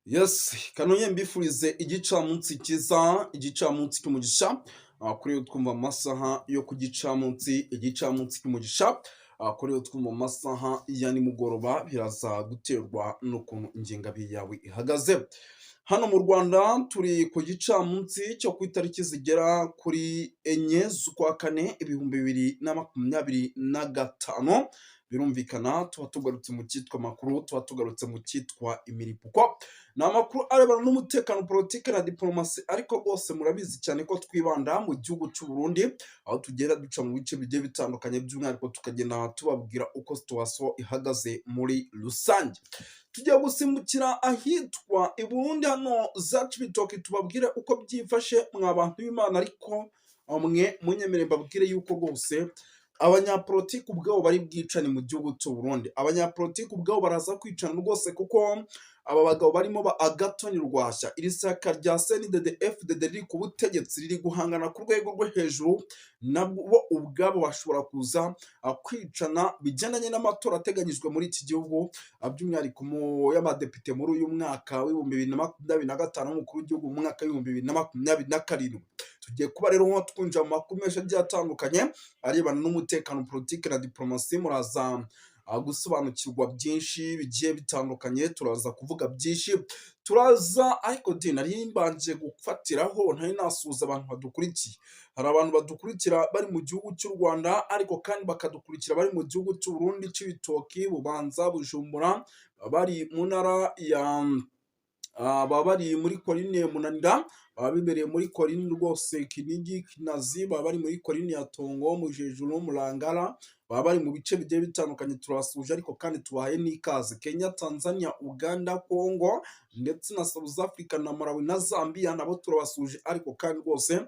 Yes, kanonye mbifurize igicamunsi cyiza, igicamunsi cy'umugisha. Kuri twumva amasaha yo ku gicamunsi, igicamunsi cy'umugisha. Kuri twumva amasaha ya nimugoroba, biraza guterwa n'ukuntu ingengabihe yawe ihagaze. Hano mu Rwanda turi ku gicamunsi cyo ku itariki zigera kuri 4 z'ukwa kane 2025. Birumvikana tuba tugarutse mu cyitwa amakuru, tuba tugarutse mu cyitwa imiripuko. Ni amakuru arebana n'umutekano, politiki na diporomasi, ariko rwose murabizi cyane ko twibanda mu gihugu cy'u Burundi, aho tugenda duca mu bice bigiye bitandukanye, by'umwihariko tukagenda tubabwira uko situation ihagaze muri rusange. Tugiye gusimbukira ahitwa i Burundi, hano za Cibitoke, tubabwire uko byifashe, mwa bantu b'Imana. Ariko mwe munyemere mbabwire yuko rwose abanyapolitiki ubwabo bari bwicane mu gihugu cy'u Burundi. Abanyapolitiki ubwabo baraza kwicana rwose, kuko aba bagabo barimo ba Agathon Rwasa, iri shyaka rya CNDD FDD riri ku butegetsi, riri guhangana ku rwego rwo hejuru, nabo ubwabo bashobora kuza kwicana bigendanye n'amatora ateganyijwe muri iki gihugu, by'umwihariko mu y'amadepite muri uyu mwaka wa 2025, w'umukuru w'igihugu mu mwaka wa 2027. Tugiye kuba rero twinjira mu makuru menshi agiye atandukanye arebana n'umutekano, politiki na diporomasi. Muraza gusobanukirwa byinshi bigiye bitandukanye, turaza kuvuga byinshi, turaza. Ariko di nari mbanje gufatiraho, ntari nasuhuza abantu badukurikiye. Hari abantu badukurikira bari mu gihugu cy'u Rwanda, ariko kandi bakadukurikira bari mu gihugu cy'u Burundi, Cibitoki, Bubanza, Bujumbura, bari mu ntara ya baba bari muri Colline Munanira, baba bibereye muri Colline rwose Kinigi, Kinazi, baba bari muri Colline ya Tongo, Mujejuru, Murangara, baba bari mu bice bigiye bitandukanye. Turabasuhuje ariko kandi tubahaye n'ikaze. Kenya, Tanzania, Uganda, Congo ndetse na South Africa na Malawi na Zambia, nabo turabasuhuje, ariko kandi rwose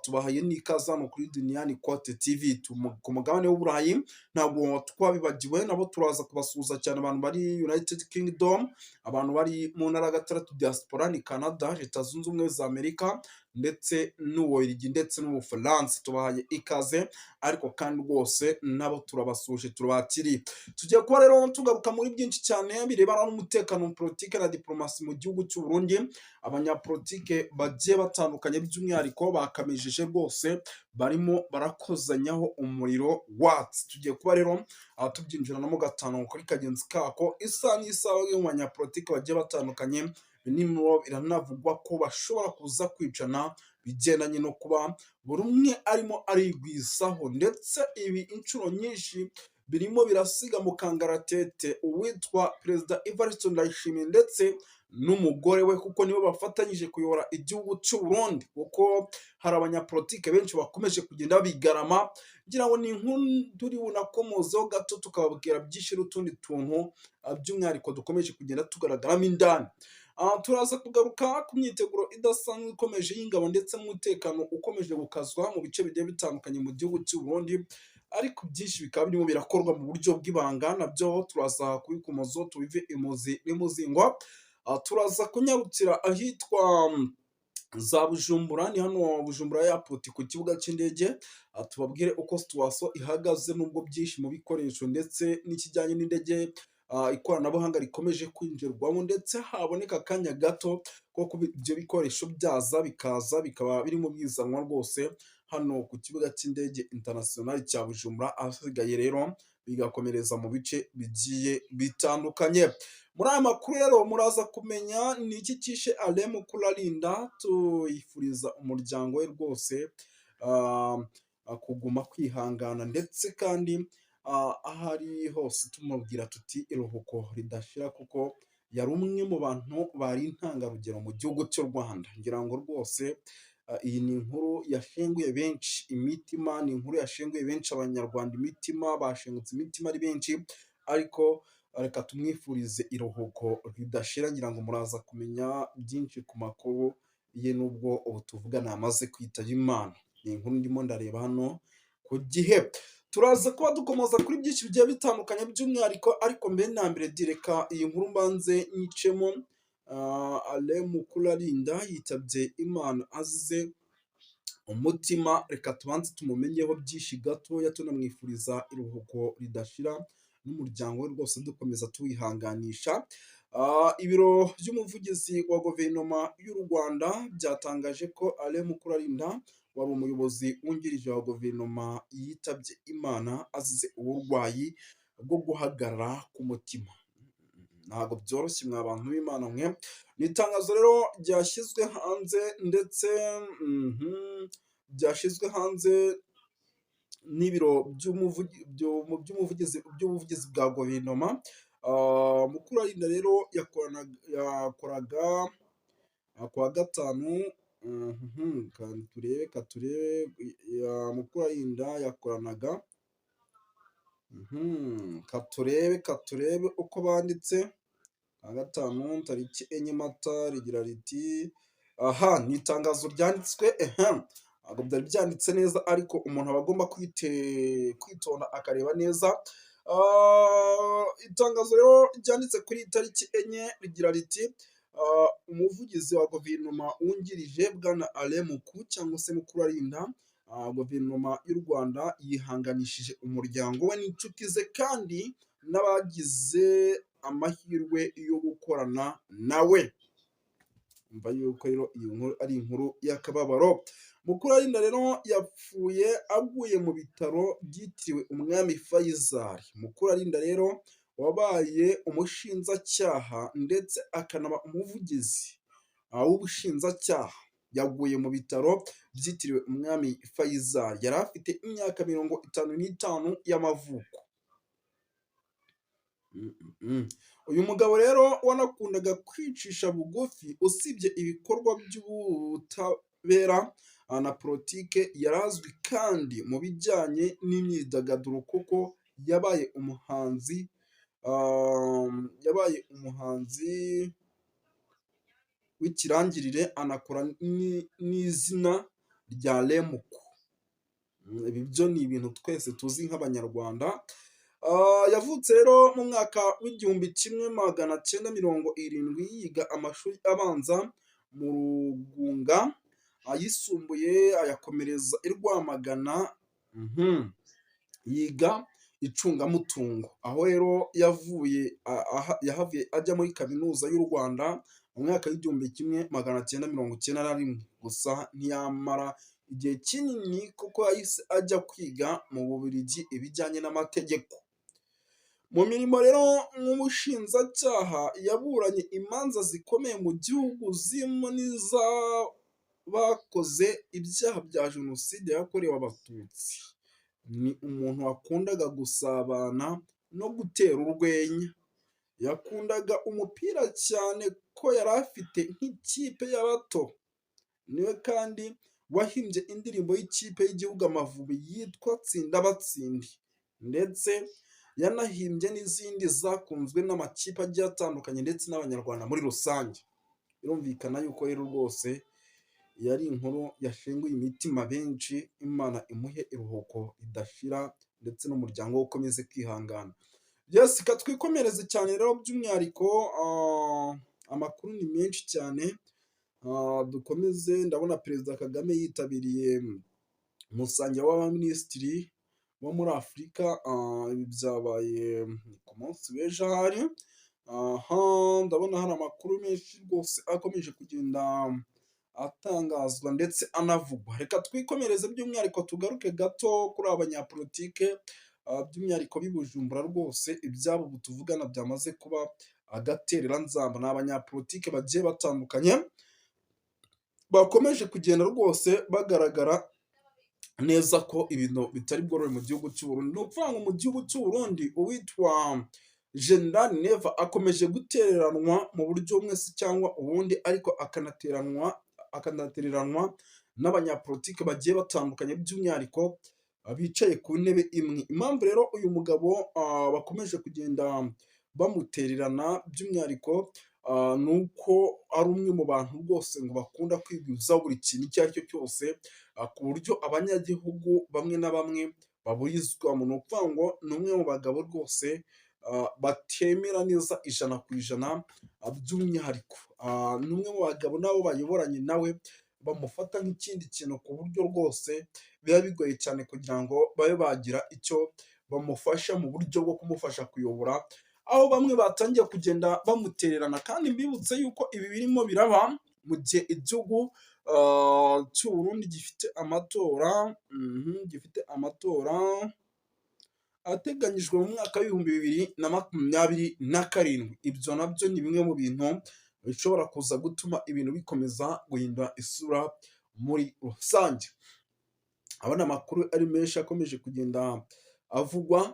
tubahaye n'ikaze hano kuri Duniyani Kote TV. Ku mugabane w'Uburayi ntabwo twabibagiwe, nabo turaza kubasuhuza cyane, abantu bari United Kingdom, abantu bari mu ntara ya gatandatu diaspora ni Canada, Leta Zunze Ubumwe za Amerika ndetse n'Ububiligi ndetse n'Ubufaransa, tubahaye ikaze, ariko kandi rwose nabo turabasuhuje, turabakiriye. Tugiye kuba rero tugaruka muri byinshi cyane birebana n'umutekano, politike na diplomasi mu gihugu cy'u Burundi. Abanyapolitike bagiye batandukanye, by'umwihariko bakamejeje rwose, barimo barakozanyaho umuriro watsi. Tugiye kuba rero tubyinjiranamo gatanu kuri kagenzi kako, isaha n'isaha yo mu banyapolitike bagiye batandukanye. Birimo biranavugwa ko bashobora kuza kwicana bigendanye no kuba buri umwe arimo arigwizaho, ndetse ibi inshuro nyinshi birimo birasiga mu kangaratete uwitwa Perezida Evariste Ndayishimiye ndetse n'umugore we, kuko nibo bafatanyije kuyobora igihugu cy'u Burundi, kuko hari abanyapolitike benshi bakomeje kugenda babigarama. Ngira ngo ni inkuru turi bunakomozeho gato, tukababwira byinshi n'utundi tuntu by'umwihariko dukomeje kugenda tugaragaramo indani. Turaza kugaruka ku myiteguro idasanzwe ikomeje y'ingabo ndetse n'umutekano ukomeje gukazwa mu bice bigiye bitandukanye mu gihugu cy'u Burundi, ariko byinshi bikaba birimo birakorwa mu buryo bw'ibanga, nabyo turaza kubikomozaho tubive imuzi n'imuzingo. Turaza kunyarukira ahitwa za Bujumbura, ni hano Bujumbura Airport ku kibuga cy'indege, tubabwire uko situation ihagaze, nubwo byinshi mu bikoresho ndetse n'ikijyanye n'indege ikoranabuhanga rikomeje kwinjirwamo, ndetse haboneka akanya gato ko kuba ibyo bikoresho byaza bikaza bikaba birimo bizanwa rwose hano ku kibuga cy'indege international cya Bujumbura, ahasigaye rero bigakomereza mu bice bigiye bitandukanye. Muri aya makuru rero muraza kumenya ni iki cyishe Alain Mukurarinda, tuyifuriza umuryango we rwose kuguma kwihangana, ndetse kandi aho ari hose tumubwira tuti iruhuko ridashira, kuko yari umwe mu bantu bari intangarugero mu gihugu cy'u Rwanda. Ngira ngo rwose iyi ni inkuru yashenguye benshi imitima, ni inkuru yashenguye benshi Abanyarwanda imitima, bashengutse imitima ari benshi, ariko reka tumwifurize iruhuko ridashira. Ngira ngo muraza kumenya byinshi ku makuru ye, nubwo ubu tuvugana yamaze kwitaba Imana. Ni inkuru ndimo ndareba hano ku Gihe. Turaza kuba dukomoza kuri byinshi bigiye bitandukanye by'umwihariko, ariko mbere na mbere reka iyi nkuru mbanze nyicemo. Alain Mukurarinda yitabye Imana azize umutima. Reka tubanze tumumenyeho byinshi gatoya, tunamwifuriza iruhuko ridashira n'umuryango we rwose dukomeza tuwihanganisha. Ibiro by'umuvugizi wa guverinoma y'u Rwanda byatangaje ko Alain Mukurarinda wari umuyobozi wungirije wa guverinoma yitabye Imana azize uburwayi bwo guhagarara k'umutima. Ntabwo byoroshye mwa bantu b'Imana mwe. Ni itangazo rero ryashyizwe hanze ndetse ryashyizwe hanze n'ibiro by'ubuvugizi bwa guverinoma. Mukurarinda rero yakoraga kuwa gatanu, reka turebe, Mukurarinda yakoranaga, katurebe uko banditse, kuwa gatanu tariki 4 Mata, rigira riti, aha ni itangazo ryanditswe, ntabwo byari byanditse neza ariko umuntu aba agomba kwitonda akareba neza. Itangazo rero ryanditse kuri iyi tariki 4 rigira riti: "Umuvugizi wa guverinoma wungirije Bwana Alain Muku cyangwa se Mukurarinda, guverinoma y'u Rwanda yihanganishije umuryango we n'inshuti ze kandi n'abagize amahirwe yo gukorana nawe." Umva yuko rero iyi nkuru ari inkuru y'akababaro. Mukurarinda rero yapfuye aguye mu bitaro byitiriwe Umwami Faisal. Mukurarinda rero wabaye umushinjacyaha ndetse akanaba umuvugizi w'ubushinjacyaha, yaguye mu bitaro byitiriwe Umwami Faisal. Yari afite imyaka 55 y'amavuko. Uyu mugabo rero wanakundaga kwicisha bugufi, usibye ibikorwa by'ubutabera na politike, yarazwi kandi mu bijyanye n'imyidagaduro kuko yabaye umuhanzi w'ikirangirire, anakora n'izina rya Lemuku. Ibi byo ni ibintu twese tuzi nk'Abanyarwanda. Yavutse rero mu mwaka w'1970, yiga amashuri abanza mu Rugunga, ayisumbuye ayakomereza i Rwamagana, yiga icungamutungo. Aho rero yavuye, yahavuye ajya muri Kaminuza y'u Rwanda mu mwaka w'1991, gusa ntiyamara igihe kinini kuko yahise ajya kwiga mu Bubiligi ibijyanye n'amategeko. Mu mirimo rero nk'umushinjacyaha yaburanye imanza zikomeye mu gihugu zirimo n'iz'abakoze ibyaha bya Jenoside yakorewe Abatutsi. Ni umuntu wakundaga gusabana no gutera urwenya. Yakundaga umupira cyane ko yari afite nk'ikipe y'abato. Niwe kandi wahimbye indirimbo y'ikipe y'igihugu Amavubi yitwa Tsinda Batsinde, ndetse yanahimbye n'izindi zakunzwe n'amakipe agiye atandukanye ndetse n'Abanyarwanda muri rusange. Birumvikana yuko rero rwose iyi ari inkuru yashenguye imitima benshi. Imana imuhe iruhuko ridashira ndetse n'umuryango we ukomeze kwihangana. Yes, reka twikomereze cyane rero, by'umwihariko amakuru ni menshi cyane. Dukomeze, ndabona Perezida Kagame yitabiriye umusangira w'abaminisitiri bo muri Afurika. Ibi byabaye ku munsi w'ejo ahari. Aha ndabona hari amakuru menshi rwose akomeje kugenda atangazwa ndetse anavugwa. Reka twikomereze, by'umwihariko tugaruke gato kuri aba banyapolitike, by'umwihariko b'i Bujumbura. Rwose ibyabo ubu tuvugana byamaze kuba agatereranzamba. Ni abanyapolitike bagiye batandukanye bakomeje kugenda rwose bagaragara neza ko ibintu bitari bworohe mu gihugu cy'u Burundi. Ni ukuvuga ngo mu gihugu cy'u Burundi uwitwa General Neva akomeje gutereranwa mu buryo bumwe se cyangwa ubundi, ariko akanatereranwa n'abanyapolitike bagiye batandukanye, by'umwihariko bicaye ku ntebe imwe. Impamvu rero uyu mugabo bakomeje kugenda bamutererana by'umwihariko ni uko ari umwe mu bantu rwose ngo bakunda kwigwizaho buri kintu icyo ari cyo cyose, ku buryo abanyagihugu bamwe na bamwe baburizwamo. Ni ukuvuga ngo ni umwe mu bagabo rwose batemera neza 100%, by'umwihariko ni umwe mu bagabo nabo bayoboranye nawe bamufata nk'ikindi kintu, ku buryo rwose biba bigoye cyane kugira ngo babe bagira icyo bamufasha mu buryo bwo kumufasha kuyobora. Aho bamwe batangiye kugenda bamutererana. Kandi mbibutse yuko ibi birimo biraba mu gihe igihugu cy'u Burundi gifite amatora, gifite amatora ateganyijwe mu mwaka w'2027. Ibyo nabyo ni bimwe mu bintu bishobora kuza gutuma ibintu bikomeza guhindura isura muri rusange. Abona amakuru ari menshi akomeje kugenda avugwa.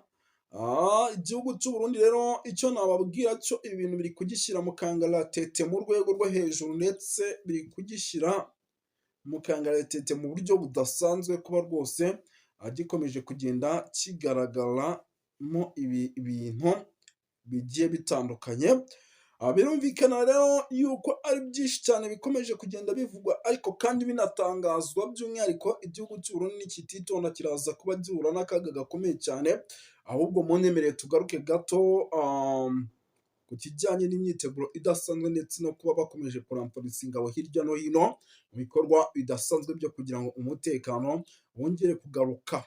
Igihugu cy'u Burundi rero, icyo nababwira cyo, ibi bintu biri kugishyira mu kangaratete mu rwego rwo hejuru, ndetse biri kugishyira mu kangaratete mu buryo budasanzwe, kuba rwose gikomeje kugenda kigaragaramo ibi bintu bigiye bitandukanye. Birumvikana rero yuko ari byinshi cyane bikomeje kugenda bivugwa, ariko kandi binatangazwa. By'umwihariko igihugu cy'u Burundi nikititonda kiraza kuba gihura n'akaga gakomeye cyane. Ahubwo munyemerere tugaruke gato ku kijyanye n'imyiteguro idasanzwe, ndetse no kuba bakomeje kuramparisa ingabo hirya no hino mu bikorwa bidasanzwe byo kugira ngo umutekano wongere kugaruka,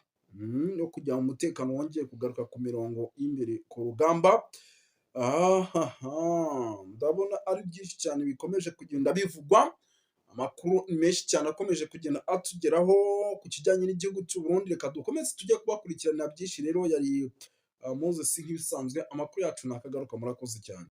no kugira ngo umutekano wongere kugaruka ku mirongo y'imbere ku rugamba. Ahaha, ndabona ari byinshi cyane bikomeje kugenda bivugwa. Amakuru ni menshi cyane akomeje kugenda atugeraho ku kijyanye n'igihugu cy'u Burundi. Reka dukomeze tujye kubakurikirana byinshi. Rero yari Moses nk'ibisanzwe, amakuru yacu nakagaruka. Murakoze cyane.